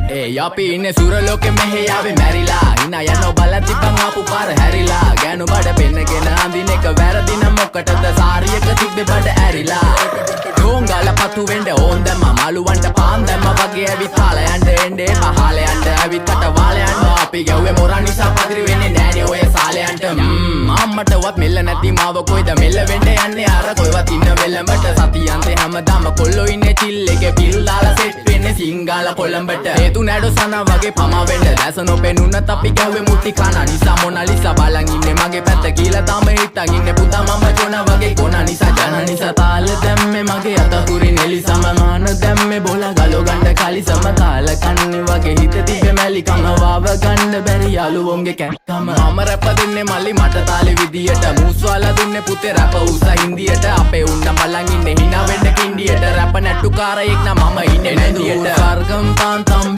ඒ අපි ඉන්නේ සුර ලෝකෙ, මෙහෙ ආවේ මැරිලා. හිනා යනෝ බලද්දි බං ආපු පාර හැරිලා. ගෑනු බඩ පෙන්නගෙන අඳින එක වැරදි නම් මොකටද සාරියක තිබ්බේ බඩ ඇරිලා? ඩෝංගාල පතු වෙන්න ඕන් දැම්මා, මාළුවන්ට පාන් දැම්මා වගේ ඇවිත් කාලා යන්න එන්න එපා. හාලයන්ට ඇවිත් කට වාලයන්ට අපි ගැව්වේ මොරා නිසා පදිරි වෙන්නේ නෑනේ ඔය සාලයන්ට. අම්මටවත් මෙල්ල නැති මාව කොයිද මෙල්ල වෙන්න යන්නේ අර කොයිවත් ඉන්න වෙලඹට? සතියන්තේ හැමදාම කොල්ලෝ ඉන්නේ චිල් එකේ, පිල් දාලා සෙට් වෙන්නේ සිංගාල කොළඹට. හේතු නෑඩෝ සනා වගේ පමා වෙන්න. දැස නොපෙනුනත් අපි ගැහුවේ මුට්ටි කන නිසා. මොනාලිසා බලන් ඉන්නේ මගේ පැත්ත කියලා තාම හිතන් ඉන්නේ පුතා මම ජොනා වගේ කොන නිසා. ජන නිසා තාල දැම්මේ මගේ අත හුරි නෙලිසම. මාන දැම්මේ බොලා ගලෝ ගණ්ඩ කලිසම. කාල කන්නේ වගේ හිත තිබ්බේ මැලිකම. වාව ගන්න බැරි යාළුවොන්ගේ කැක්කම. මම රැප දෙන්නේ මල්ලි මට තාලෙ විදියට. මූස්වාලා දුන්නේ පුතේ රැප උස හින්දියට. අපේ උන්න බලන් ඉන්නේ හිනා වෙන්න කින්ඩියට. රැප නැට්ටුකාරයෙක් නම් මම ඉන්නේ නැන්දියට. සර්ගම් තාන් තම්.